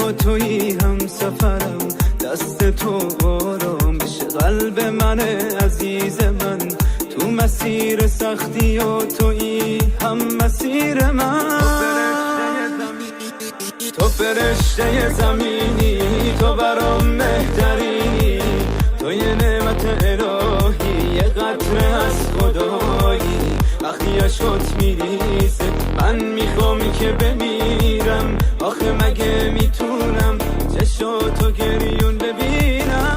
و تویی هم سفرم، دست تو آرامش قلب من عزیز من، تو مسیر سختی و تویی هم مسیر من. تو فرشته زمینی، تو برام بهترینی، تو یه نعمت الهی، یه قطره از خدایی. وقتی عشقت میریزه من میخوام که بمیرم، آخه مگه میتونم چشاتو گریون ببینم؟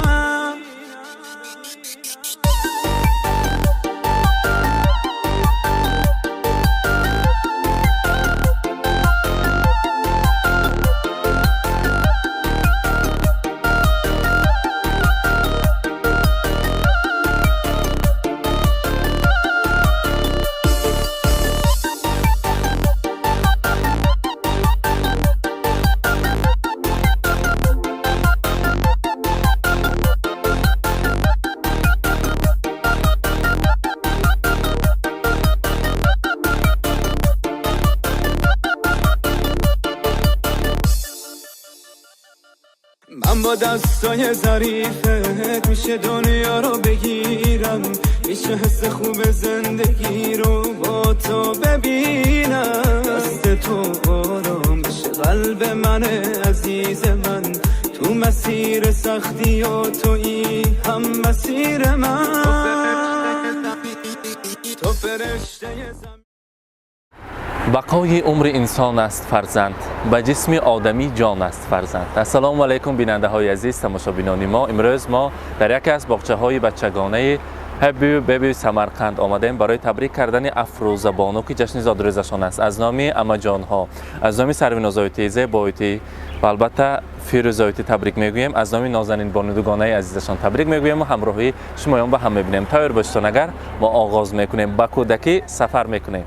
من با دستای ظریفت میشه دنیا رو بگیرم، میشه حس خوب زندگی رو با تو ببینم. دست تو آرامش قلب من عزیز من، تو مسیر سختی و تویی هم مسیر من. تو فرشته زمین. Бақои умри инсон аст фарзанд, ба ҷисми одамӣ ҷон аст фарзанд. Ассалому алайкум, бинандаҳои азиз, тамошобинони мо. Имрӯз мо дар яке аз боғчаҳои бачагонаи Ҳабиб Беби Самарқанд омадем барои табрик кардани Афрӯзабону, ки ҷашни зодрӯзашон аст. Аз номи амаҷонҳо, аз номи Сарвинозоитӣ, Зебоитӣ ва албатта Фирӯзоитӣ табрик мегӯем. Аз номи Нозанинбону, дугонаи азизашон табрик мегӯем ва ҳамроҳии шумоён ба ҳам мебинем. Тайёр бошедон, агар мо оғоз мекунем, ба кӯдакӣ сафар мекунем.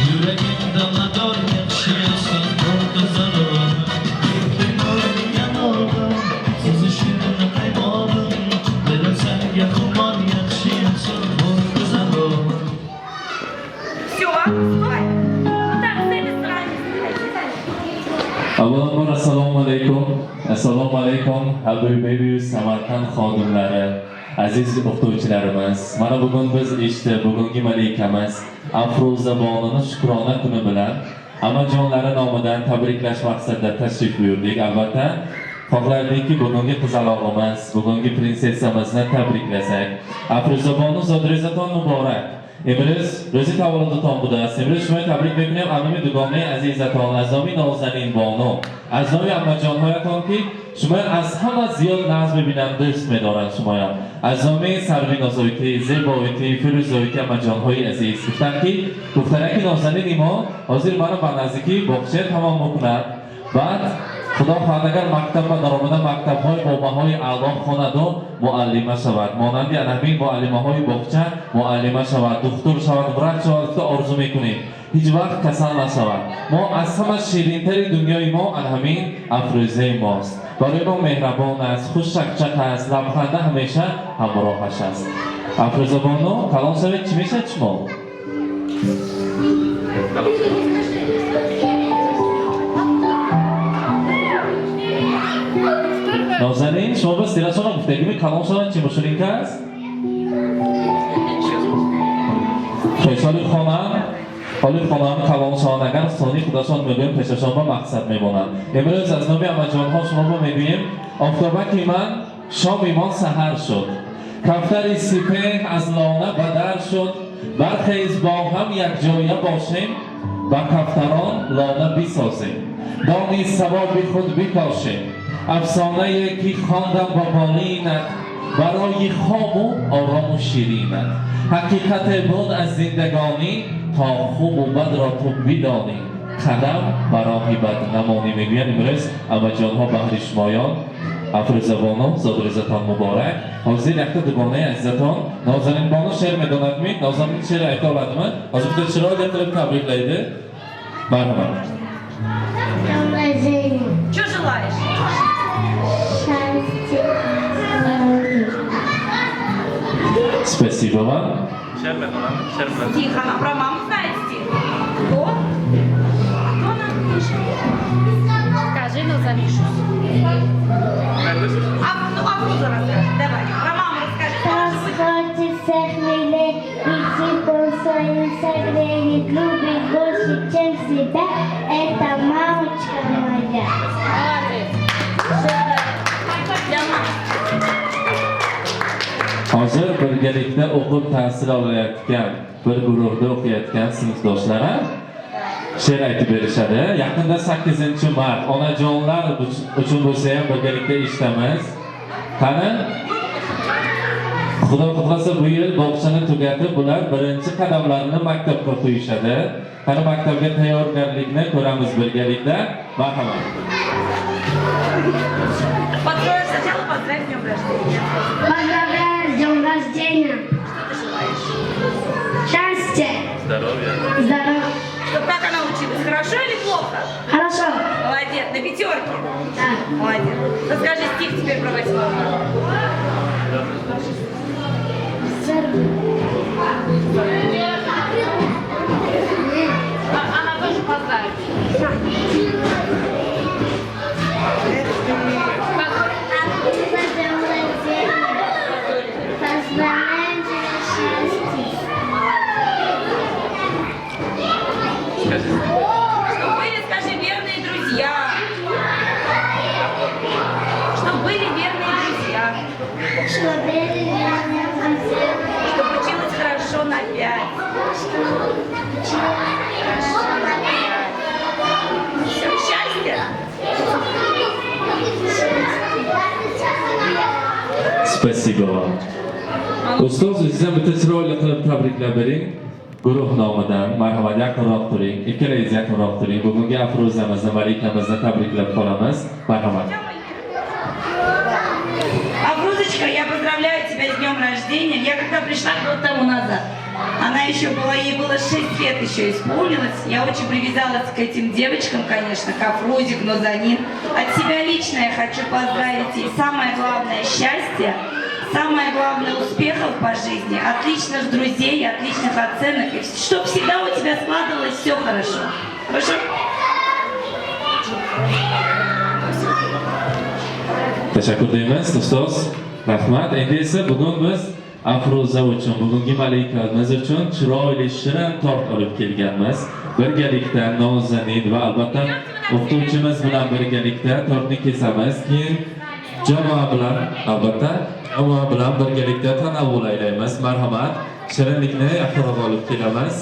Yüreğimde mador yakışıyorsun korkuzanım. Suzishimni qaymog'im, dilim senga xumor yaxshiyorsun qo'rqizanim. Все, стой. Ну так, с этой стороны. Аввалambor, assalomu alaykum, assalomu alaykum, Habibi Baby Samarqand xodimlari, aziz o'qituvchilarimiz. Mana bugun biz eshitib, bugungi malikamiz Afruza bonuni shukrona kuni bilan amajonlari nomidan tabriklash maqsadida tashrif buyurdik. Albatta, xohlardikki, bugungi qizalog'imiz, bugungi prinsessamizni tabriklasak. Afruza bonu, zodro'zaton muborak! Имрӯз рӯзи таваллудатон будааст. Имрӯз шуморо табрик мекунем аз номи дугонаи азизатон, аз номи Нозанин бону, аз номи амаҷонҳоятон, ки шуморо аз ҳама зиёд нағз мебинанд, дӯст медоранд шумоям, аз номи Сарвинозоитӣ, Зебоитӣ, Фирӯзоитӣ, амаҷонҳои азиз. Гуфтанд, ки духтараки нозанини мо ҳозир маро ба наздикӣ боғча тамом мекунад, баъд, худо хоҳад, агар мактаб ба даромада, мактабҳои бобаҳои аъло хонаду муаллима шавад, монанди ана ҳамин муаллимаҳои боғча муаллима шавад, духтур шавад, врач шавад, гуфта орзу мекунем. Ҳеҷ вақт касал нашавад. Мо аз ҳама ширинтари дунёи мо ана ҳамин Афрӯзаи мост. Барои мо меҳрабон аст, хушчақчақ аст, лабханда ҳамеша ҳамроҳаш аст. Афрӯзабону, калон шавед, чӣ мешавед шумо? Нозанин, шумо ба сирашона гуфтагими, калон шавад, чӣ мушунин кас? Хешоли хонам, ҳоли хонам калон шаванд, агар сони худашон мегӯем, пешашон ба мақсад мемонанд. Имрӯз аз номи амаҷонҳо шумо мегӯем: офтобаки ман, шоми мо саҳар шуд, кафтари сипеҳ аз лона ба дар шуд. Бархез, бо ҳам якҷоя бошем, ба кафтарон лона бисозем, дони савоби худ бикошем. Афсонае ки хондам ба болинат. Барои хобу орому ширинат. Ҳақиқате буд аз зиндагонӣ, то хубу бадро ту бидонӣ, қадам ба роҳи бад намонӣ, мегӯянд имрӯз амаҷонҳо баҳри шумоён. Афрӯзабону, зодрӯзатон муборак! Ҳозир якта дугонаи азизатон Нозанинбону шеър медонадми? Нозанин шеър айта оладimi? Hozir bitta chiroyli qilib tabriklaydi. Marhamat. Днем рождения. Что желаешь? Счастья, здоровья. Спасибо вам. Стих, она про маму знает стих. Кто? Кто нам пишет? Скажи, Нозанин. А, ну, Афруза расскажет. Давай, про маму расскажи. Кто всех милей и теплом своим согреет, любит больше, чем себя, это мамочка моя. Молодец. Для мамы. Hozir birgalikda o'qib tahsil olayotgan, bir guruhda o'qiyotgan sinfdoshlar ham she'r aytib berishadi. Yaqinda 8 mart onajonlar uchun bo'lsa ham birgalikda eshitamiz. Qani? Xudo xohlasa, bu yil bog'chani tugatib, bular birinchi qadamlarini maktabga qo'yishadi. Qani, maktabga tayyorgarlikni ko'ramiz birgalikda. Marhamat. Поздравь, сначала поздравь с днем рождения. Поздравляю с днем рождения. Что ты желаешь? Счастья. Здоровья. Здоровья. Чтоб как она училась? Хорошо или плохо? Хорошо. Молодец, на пятерке. Да. Молодец. Расскажи стих теперь про 8 марта. Она тоже поздравит. С днем рождения. Поздравляем тебя, счастья. Чтоб были, скажи, верные друзья. Чтоб были верные друзья. Чтоб были верные друзья. Чтоб училась хорошо на пять. Чтоб училась Хорошо на пять. Все, счастья. Счастья. Спасибо вам. Ustoz, o'zingiz ham bitta chiroyli qilib tabriklab bering. Guruh nomidan. Marhamat, yaqinroq turing. Ikkalangiz yaqinroq turing. Bugungi Afruzamizni, malikamizni tabriklab qolamiz. Marhamat. Афрузочка, я поздравляю тебя с днем рождения. Я когда пришла год тому назад, она еще была, ей было 6 лет еще исполнилось. Я очень привязалась к этим девочкам, конечно, к Афрузе, к Нозанин. От себя лично я хочу поздравить и самое главное счастье, самое главное успехов по жизни, отличных друзей, отличных оценок, и чтобы всегда у тебя складывалось все хорошо. Хорошо? Tashakkur deymiz, ustoz. Rahmat. Endi esa bugun biz Afruza uchun, bugungi malikamiz uchun chiroyli shirin tort olib kelganmiz. Birgalikda Nozanin va albatta o'qituvchimiz bilan birgalikda tortni kesamiz. Keyin jamoa bilan, albatta, jamoa bilan birgalikda tanovul aylaymiz. Marhamat. Shirinlikni yaqinroq olib kelamiz.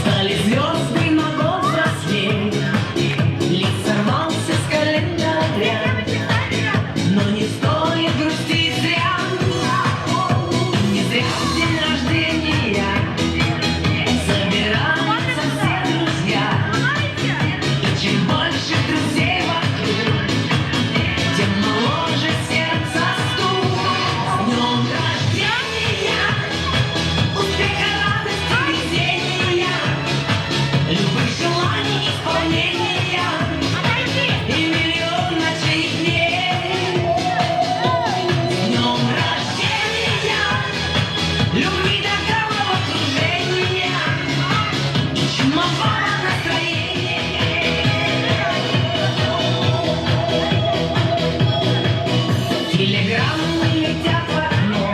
Стали звезды на год взрослей, лист сорвался с календаря, но не стоит грустить зря, не зря в день рождения собираются все друзья. И чем больше друзей вокруг, тем моложе сердце стук. С днем рождения! Успеха, радости, везения, любых желаний исполнения и миллион ночей и дней. С днем рождения, любви до головокружения и чумового настроения. Телеграммы летят в окно,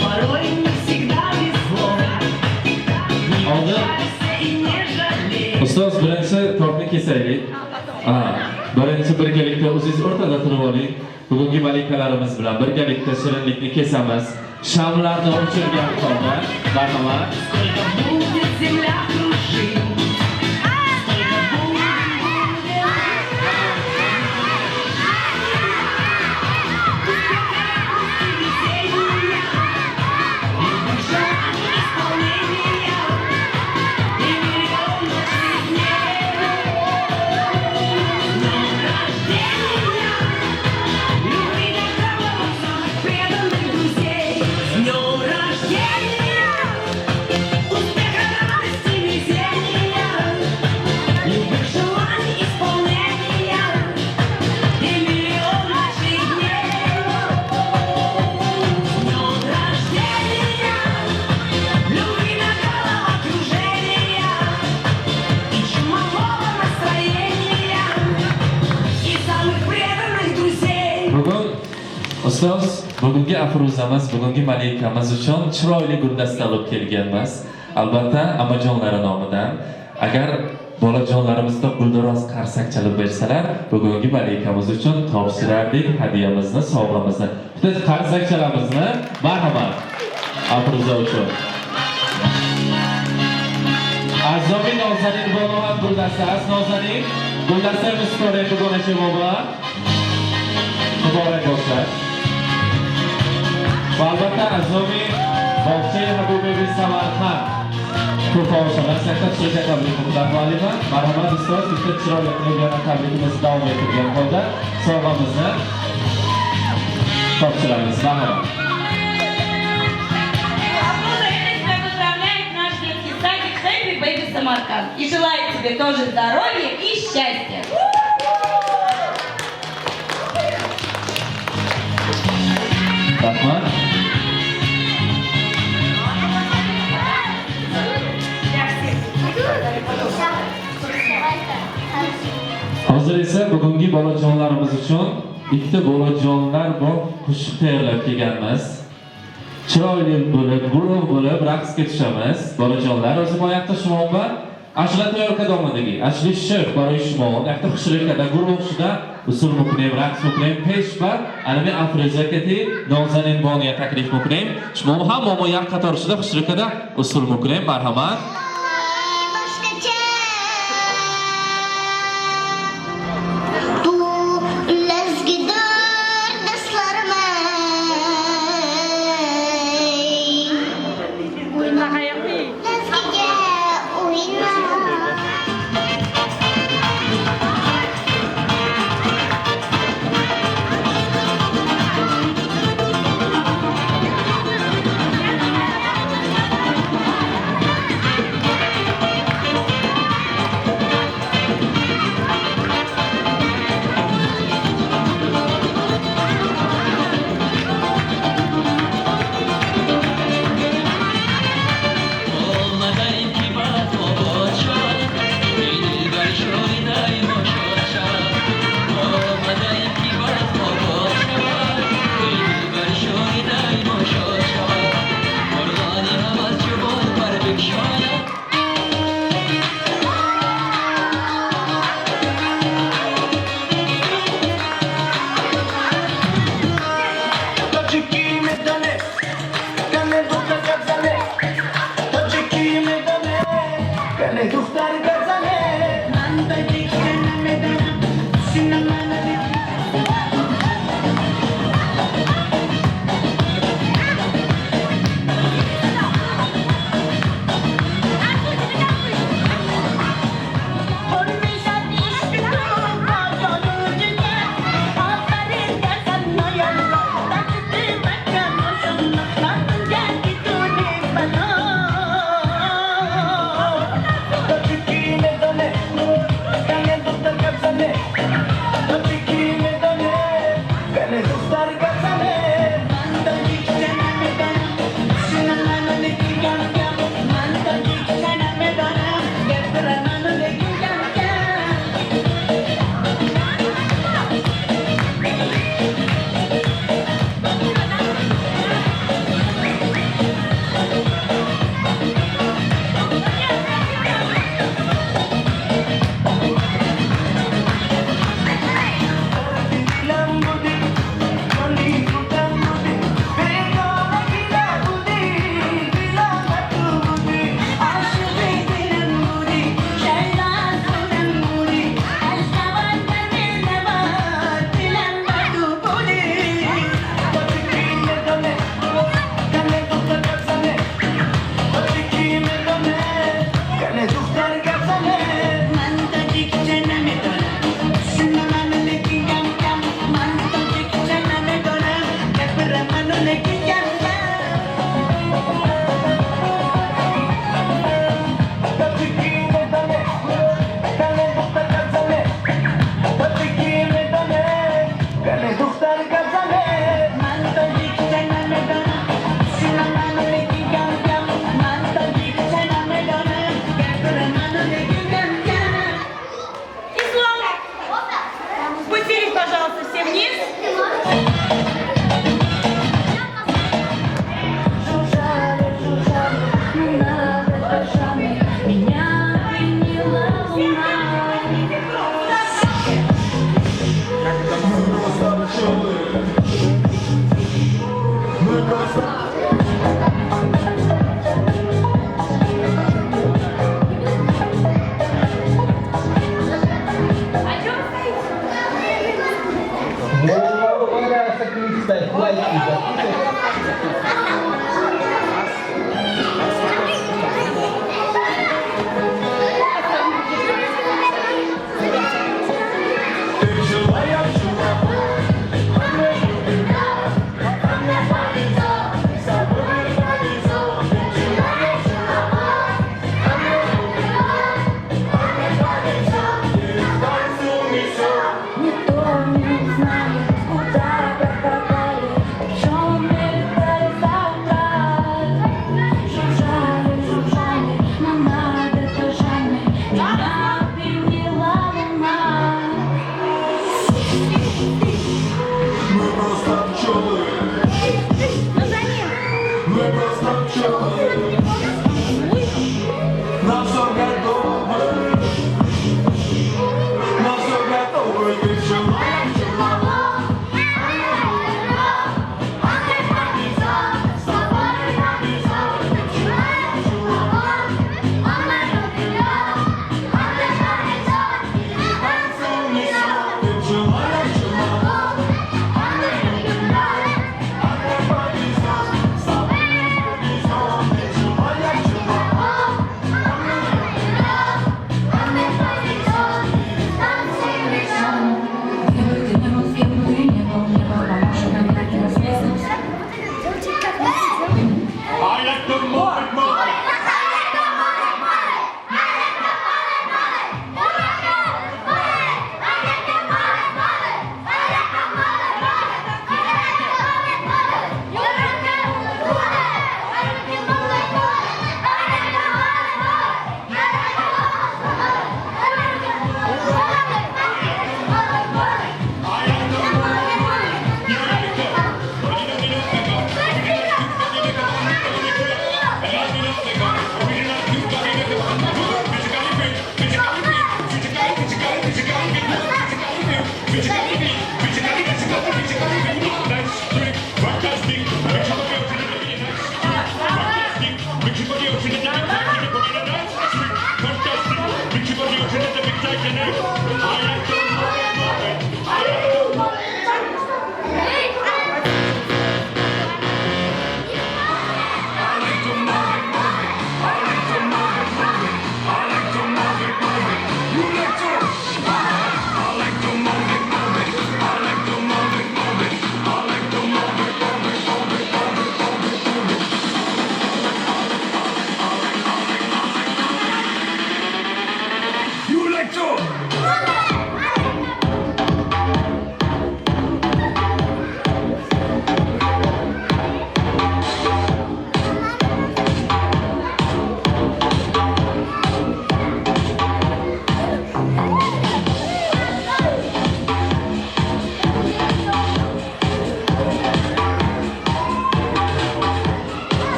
порой не всегда везло. Не Oldi. печалься и не жалей. Ustoz, birinchi tortni kesaylik. Ha, birinchi birgalikda o'zingiz o'rtada turib oling. Bugungi malikalarimiz bilan birgalikda shirinlikni kesamiz. Shamlarni o'chirgan holda. Marhamat. Сколько будет земля кружить, столько будет. Ustoz, bugungi Afruzamiz, bugungi malikamiz uchun chiroyli guldasta olib kelganmiz. Albatta, amajonlari nomidan. Agar bolajonlarimizda guldaroz qarsak chalib bersalar, bugungi malikamiz uchun topshirardik hadiyamizni, sovg'amizni. Bitta qarsak chalamizmi? Marhamat. Afruza uchun. Azzomi Nozanin Bonovat guldasta, az Nozanin guldasta miskore dugona bobo. Muborak bo'lsin. Va albatta azzomi bog'cha Habibi Samarqand to'rtta oshxona sakkiz chiroyli tabrik muallima. Marhamat ustoz, bitta chiroyli qilib yana tabrikimizni davom ettirgan holda sovg'amizni topshiramiz. Marhamat. Афруза, это тебя поздравляет наш детский садик Happy Baby Самарканд. И желает тебе тоже здоровья и счастья. Rahmat. Для всех. Hozir esa bugungi bolajonlarimiz uchun ikkita bolajonlar bor qo'shiq tayyorlab kelganmiz. Chiroyli bo'lib, guruh bo'lib raqsga tushamiz. Bolajonlar, o'zim oyoqda шумо ба ашула тайёр карда омадагӣ. Ашули шиқ барои шумо, якта хушрӯй карда гурӯҳ шуда усул мекунем, рақс мекунем. Пеш бар анами Афрӯза кати Нозанин бония таклиф мекунем. Шумо ҳам мо як қатор шуда хушрӯй карда усул мекунем. Марҳамат. Boshqacha Bu lezgidir do'stlarim ey. Lezgiga o'yna.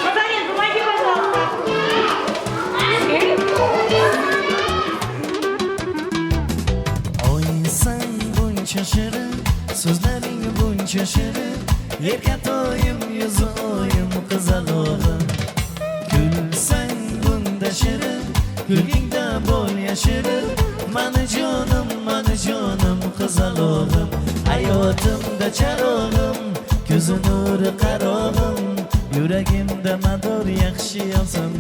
Розалин, помоги, пожалуйста. Oysan buncha shirin, so'zlaring buncha shirin, erkatoyim, yuzi oyim, qizalog'im. Kulsang bunda shirin, kulgingda bo'l yashirin, mani jonim, mani jonim, qizalog'im. Hayotimda charog'im, ko'zi nuri qarog'im, yuragimda mador yaxshi yolsam.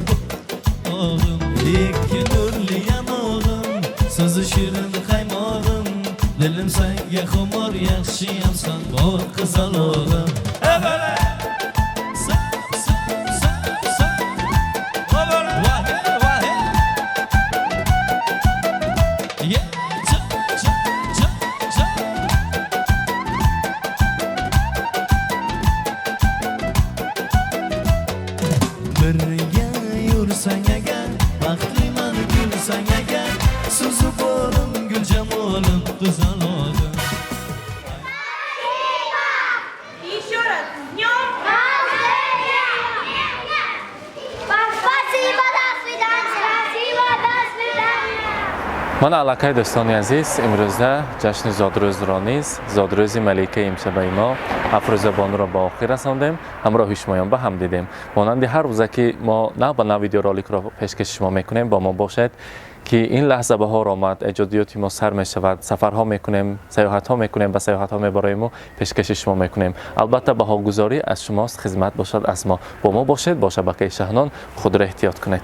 So'zi shirin qaymog'im, dilim senga xumor, yaxshiyamsan bor qizalog'im. Sa, sa, sa, sa. Vahe, vahe. Ye, cha, cha, cha, cha. Birga yursang agar, baxtliman kulsang agar, suzib o'lim gul jamolim, qizalog'im. Еще раз, с днем! Спасибо, до свидания. Спасибо, до свидания. Мана аллакай, дӯстони азиз, имрӯза ҷашни зодрӯзро низ, зодрӯзи маликаи имшабаи мо Афрӯзабонуро ба охир расондем. Ҳамроҳи шумоён ба ҳам дидем. Монанди ҳар рӯза, ки мо нав ба нав видеороликро пешкаши шумо мекунем, бо мо бошед, ки ин лаҳза баҳор омад, эҷодиёти мо сар мешавад, сафарҳо мекунем, саёҳатҳо мекунем, ба саёҳатҳо мебароему пешкаши шумо мекунем. Албатта, баҳогузорӣ аз шумост, хизмат бошад аз мо. Бо мо бошед, бо шабакаи Шаҳнон. Худро эҳтиёт кунед.